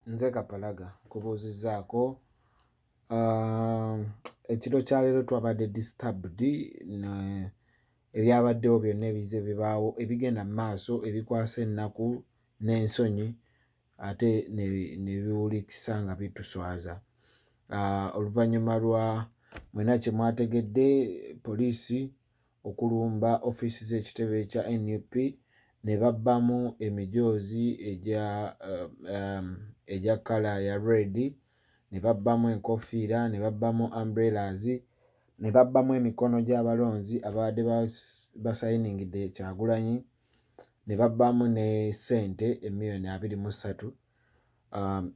Nze Kapalaga nkubuuzizzaako. Ekiro kya leero twabadde disturbed ebyabaddewo byonna ebizze bibaawo ebigenda mu maaso ebikwasa ennaku n'ensonyi ate ne biwulikisa nga bituswaza. Oluvannyuma lwa mwena kye mwategedde, poliisi okulumba ofiisi z'ekitebe kya NUP ne babbamu emijoozi egya kkala ya red, ne babbamu enkofiira, ne babbamu umbrellas, ne babbamu emikono gy'abalonzi ababadde basayiningidde Kyagulanyi, ne babbamu ne ssente emiliyoni 23.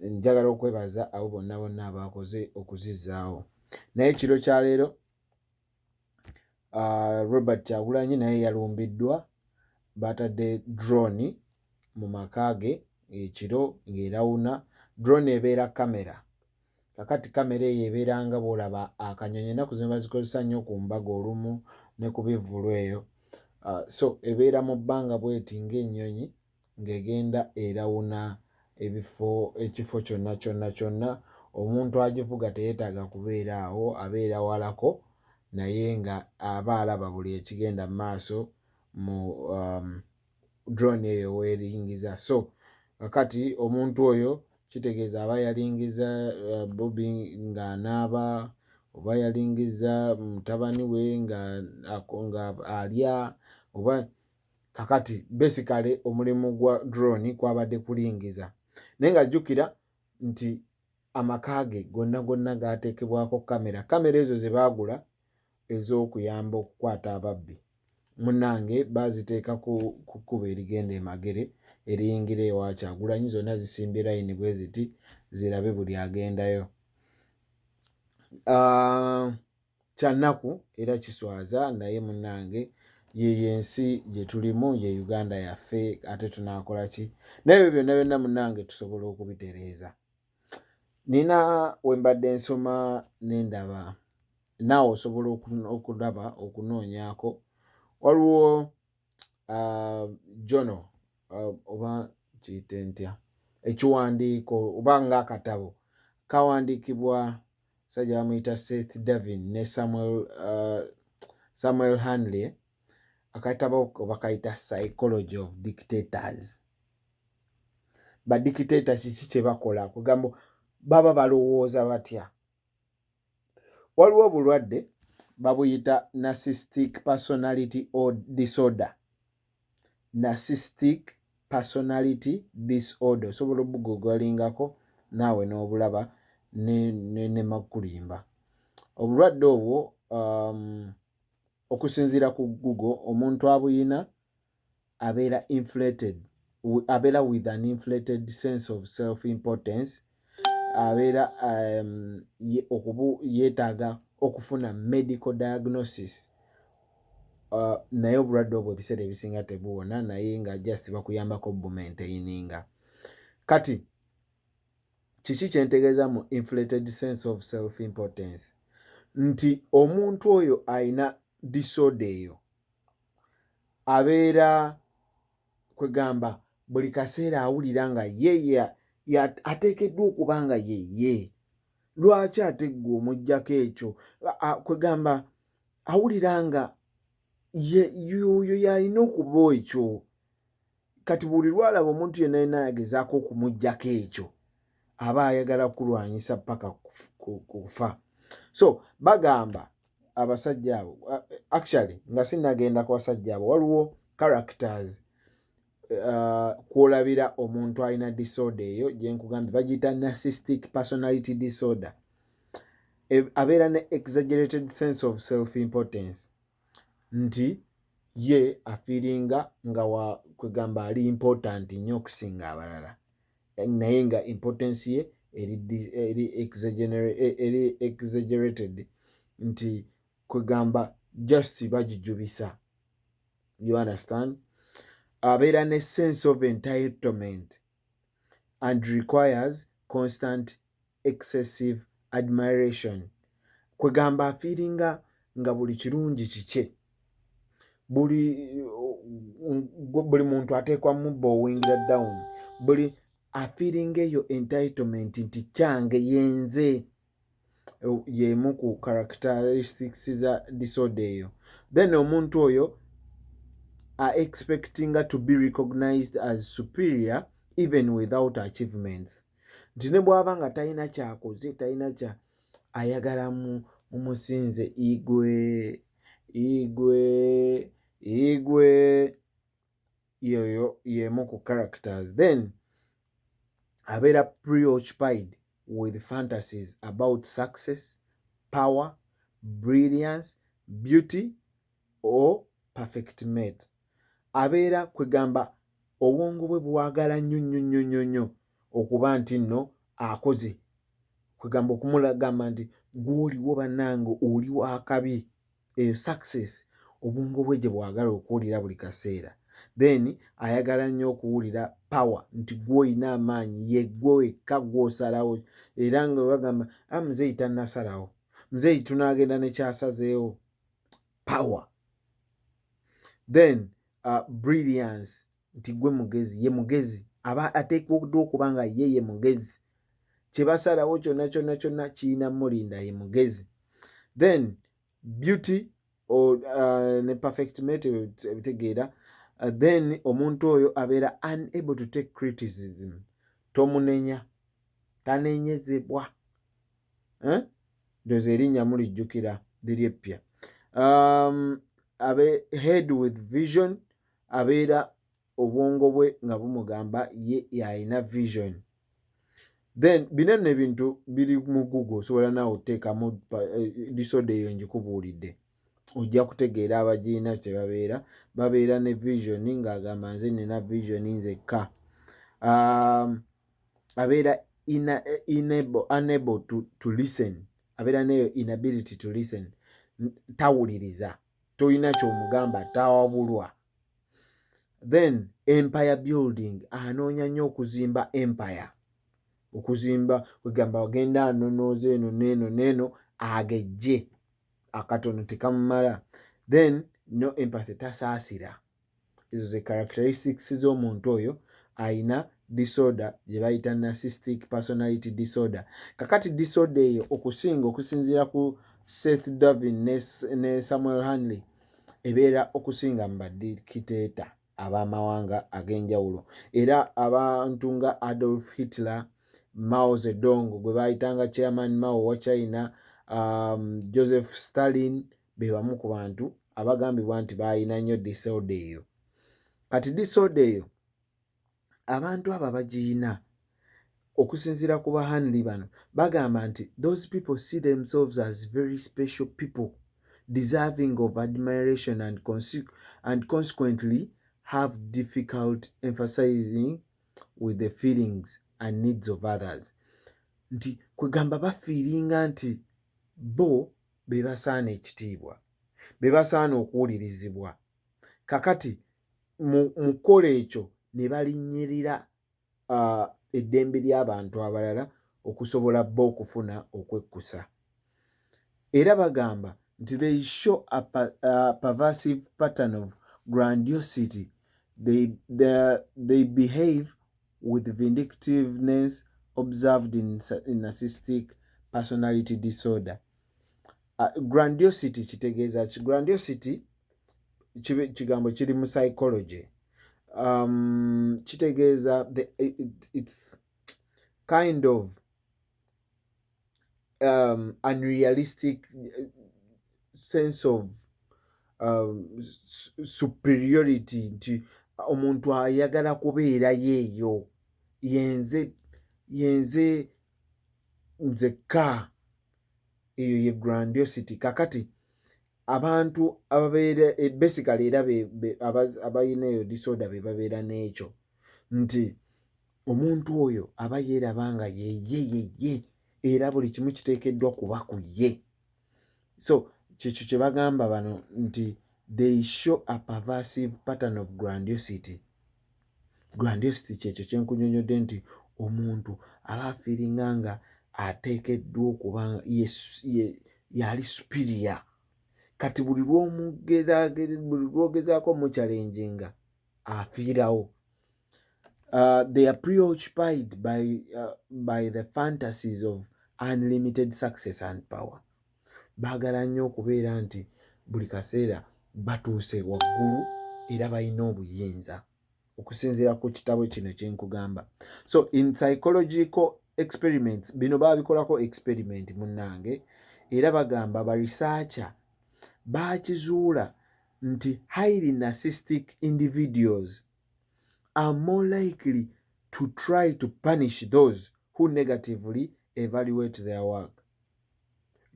Njagala okwebaza abo bonna bonna abakoze okuzizzaawo. Naye ekiro kya leero Robert Kyagulanyi naye yalumbiddwa. Batadde drone mu maka ge ekiro ng'erawuna. Drone ebeera kamera. Kakati kamera eyo ebeera nga bw'olaba akanyonyi, ennaku zino bazikozesa nnyo ku mbaga olumu ne ku bivvulu eyo. So ebeera mu bbanga bweti ng'ennyonyi ng'egenda erawuna ebifo, ekifo kyonna kyonna kyonna. Omuntu agivuga teyeetaaga kubeera awo, abeera walako, naye nga aba alaba buli ekigenda mu maaso mu drone eyo weeringiza. So kakati omuntu oyo kitegeeza aba yalingiza Bobi ng'anaaba oba yalingiza mutabani we nga alya oba. Kakati basically omulimu gwa drone kwabadde kulingiza, naye nga jjukira nti amaka ge gonna gonna gaateekebwako kamera. Kamera ezo ze baagula ez'okuyamba okukwata ababbi, munnange, baaziteeka ku kkubo erigenda e Magere eriyingira ewa Kyagulanyi. Zonna zisimbye layini bwe ziti zirabe buli agendayo. Kyannaku era kiswaza, naye munnange, yeyo ensi gye tulimu, ye Uganda yaffe. Ate tunaakola ki? Naye ebyo byonna byonna, munnange, tusobola okubitereeza. Nina we mbadde nsoma nendaba, naawe osobola okulaba okunoonyaako. Waliwo journal oba kiyite ntya, ekiwandiiko oba ng'akatabo kawandiikibwa sajja bamuyita Seth Davin ne Samuel Hunley. Akatabo bakayita Psychology of Dictators. Badictator kiki kye bakola? Kugamba baba balowooza batya? Waliwo obulwadde babuyita narcissistic personality or disorder. Narcissistic personality disorder, osobola obugoogolingako naawe n'obulaba nemakulimba. Obulwadde obwo, okusinziira ku Google, omuntu abuyina abeera inflated, abeera with an inflated sense of self importance, abeera okubu yeetaaga okufuna medical diagnosis. Naye obulwadde obwo ebiseera ebisinga tebuwona, naye nga just bakuyambako bumaintaininga. Kati kiki kyentegeeza mu inflated sense of self importance? Nti omuntu oyo ayina disorder eyo abeera, kwegamba, buli kaseera awulira nga ye ateekeddwa okuba nga yeye. Lwaki ate ggwe omuggyako ekyo? Kwegamba awulira nga yoyo yalina okuba ekyo. Kati buli lwalaba omuntu yenna yenna agezaako okumuggyako ekyo, aba ayagala kulwanyisa paka kufa. So bagamba abasajja abo, actually nga sinnagenda ku basajja abo, waliwo characters kwolabira omuntu alina disorder eyo gyenkugambye, bagiyita narcissistic personality disorder. Abeera ne exaggerated sense of self importance, nti ye afeelinga nga wa kwegamba ali important nnyo okusinga abalala, naye nga importance ye eri exaggerated, nti kwegamba just bagijubisa, you understand? Abeera ne sense of entitlement and requires constant excessive admiration. Kwegamba afeelinga nga buli kirungi kikye, buli muntu ateekwa mubba owingira down buli. Afeelinga eyo entitlement nti kyange, yenze. Yemu ku characteristics za disorder eyo. Then omuntu oyo are expectinga to be recognized as superior even without achievements, nti ne bw'aba nga talina kyakoze, talina kya ayagala mumusinze. Igwe, igwe, igwe. Yoyo yemu ku characters. Then abeera preoccupied with fantasies about success, power, brilliance, beauty or perfect mate. Abeera kwegamba obwongo bwe bwagala nnyo nnyo nnyo nnyo nnyo okuba nti nno akoze, kwegamba okumulagamba nti gwoliwo, bannange, oli wakabi. Eyo success obwongo bwe gye bwagala okuwulira buli kaseera. Then ayagala nnyo okuwulira power, nti gw'olina amaanyi, yeggwe wekka gw'osalawo. Era nga bagamba, a ah, muzeeyi tannasalawo, muzeeyi tunaagenda nekyasazeewo. Power, then brilliance, nti gwe mugezi, ye mugezi, aba ateekeddwa okuba nga ye ye mugezi, kyebasalawo kyonna kyonna kyonna kirina mulinda, ye mugezi. Then beauty or ne perfect mate, ebitegeera. Then omuntu oyo abeera unable to take criticism. Tomunenya, tanenyezebwa, eh? Ndoza erinnya mulijjukira liri eppya. Abe head with vision, abeera obwongo bwe nga bumugamba ye yalina vision. Then bino nno ebintu biri mu Google, osobola naawe oteekamu disorder eyo ngikubuulidde, ojja kutegeera abagirina kyebabeera. Babeera ne vision ng'agamba nze nina vision nzekka. Abeera unable to listen, abeera neyo inability to listen, tawuliriza, tolina kyomugamba, tawabulwa. Then empire building, anoonya nnyo okuzimba empire, okuzimba kwegamba agenda anonooza eno neeno neeno, agejje akatono tekamumala. Then no empathy, tasaasira. Ezo ze characteristics z'omuntu oyo ayina disorder gye bayita narcissistic personality disorder. Kakati disorder eyo okusinga, okusinziira ku Seth Davin ne Samuel Hanley, ebeera okusinga mu badikiteeta ab'amawanga ag'enjawulo, era abantu nga Adolf Hitler, Mao Zedong gwe bayitanga Chairman Mao wa China, Joseph Stalin, be bamu ku bantu abagambibwa nti baalina nnyo disorder eyo. Kati disorder eyo abantu abo abagiyina, okusinziira ku ba Hanley bano, bagamba nti those people see themselves as very special people deserving of admiration and consequently have difficult empathizing with the feelings and needs of others, nti kwegamba bafeelinga nti bo be basaana ekitiibwa, be basaana okuwulirizibwa. Kakati mu kukola ekyo ne balinnyirira eddembe ly'abantu abalala okusobola bo okufuna okwekkusa. Era bagamba nti they show a pervasive pattern of grandiosity. They behave with vindictiveness observed in narcissistic personality disorder. Grandiosity kitegeeza ki? Grandiosity kigambo kiri mu psychology, kitegeeza it's kind of unrealistic sense of superiority, nti omuntu ayagala kubeera yeeyo, yenze, yenze nzekka. Eyo ye grandiosity. Kakati abantu ababeera basically era abalina eyo disorder be babeera n'ekyo nti omuntu oyo aba yeeraba nga yeye yeye, era buli kimu kiteekeddwa kuba ku ye. So kyekyo kye bagamba bano nti they show a pervasive pattern of grandiosity. Grandiosity kyekyo kyenkunyonyodde nti omuntu aba afeelinga nga ateekeddwa okuba nga yali superior. Kati buli lwogezaako muchallenginga, afiirawo. They are preoccupied by the fantasies of unlimited success and power. Baagala nnyo okubeera nti buli kaseera batuuse waggulu era balina obuyinza, okusinziira ku kitabo kino kyenkugamba. So in psychological experiments, bino babikolako experiment, munnange, era bagamba ba researcher bakizuula nti highly narcissistic individuals are more likely to try to punish those who negatively evaluate their work.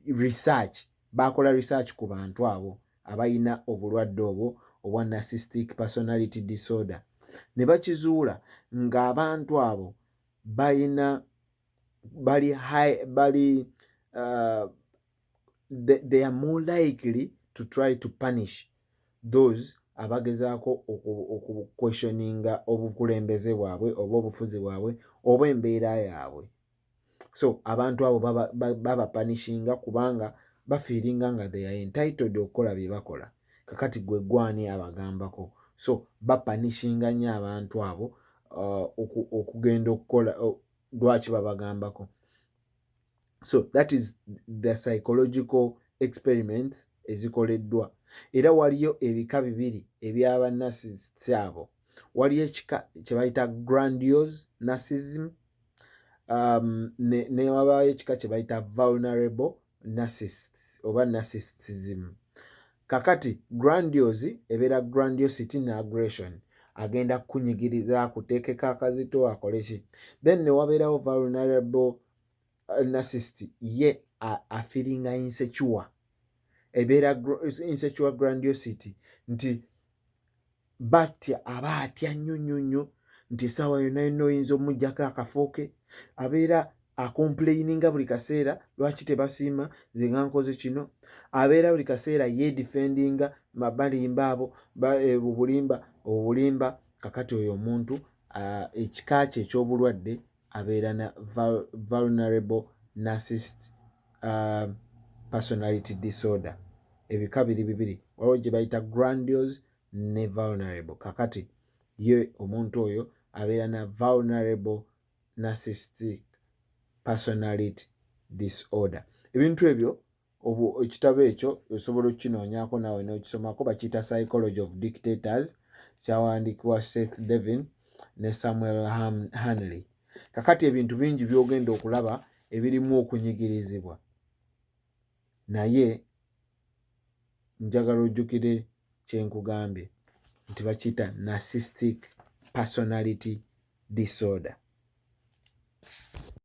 Research, bakola research ku bantu abo abalina obulwadde obwo obwa narcissistic personality disorder, ne bakizuula ng'abantu abo balina bali high, bali they are more likely to try to punish those abagezaako okuquestioninga obukulembeze bwabwe oba obufuzi bwabwe oba embeera yaabwe. So abantu abo babapunishinga kubanga bafeelinga nga they are entitled okukola bye bakola. Kakati gwe gwani abagambako? So bapunishinga nnyo abantu abo okugenda okukola lwaki babagambako. So that is the psychological experiments ezikoleddwa. Era waliyo ebika bibiri ebyaba narcissists abo. Waliyo ekika kye bayita grandiose narcissism, ne wabaayo ekika kye bayita vulnerable narcissists oba narcissism. Kakati grandiose ebeera grandiosity ne aggression, agenda kukunyigiriza, akuteekeko akazito, akole ki. Then ne wabeerawo vulnerable narcissist, ye afeelinga insecure, ebeera insecure grandiosity, nti batya, aba atya nnyo nnyo nnyo nti essaawa yonna yonna oyinza omuggyako akafo ke. Abeera acomplaininga buli kaseera, lwaki tebasiima nze nga nkoze kino? Abeera buli kaseera yeedefendinga, balimba abo, obulimba obulimba. Kakati oyo omuntu, ekika kye eky'obulwadde abeera na vulnerable narcissist personality disorder. Ebika biri bibiri, waliwo gye bayita grandiose ne vulnerable. Kakati ye omuntu oyo abeera na vulnerable narcissistic personality disorder. Ebintu ebyo, ekitabo ekyo osobola okukinoonyaako naawe n'okisomako, bakiyita Psychology of Dictators, kyawandiikibwa Seth Devin ne Samuel Hanley. Kakati ebintu bingi by'ogenda okulaba ebirimu okunyigirizibwa, naye njagala ojjukire kyenkugambye nti bakiyita narcissistic personality disorder.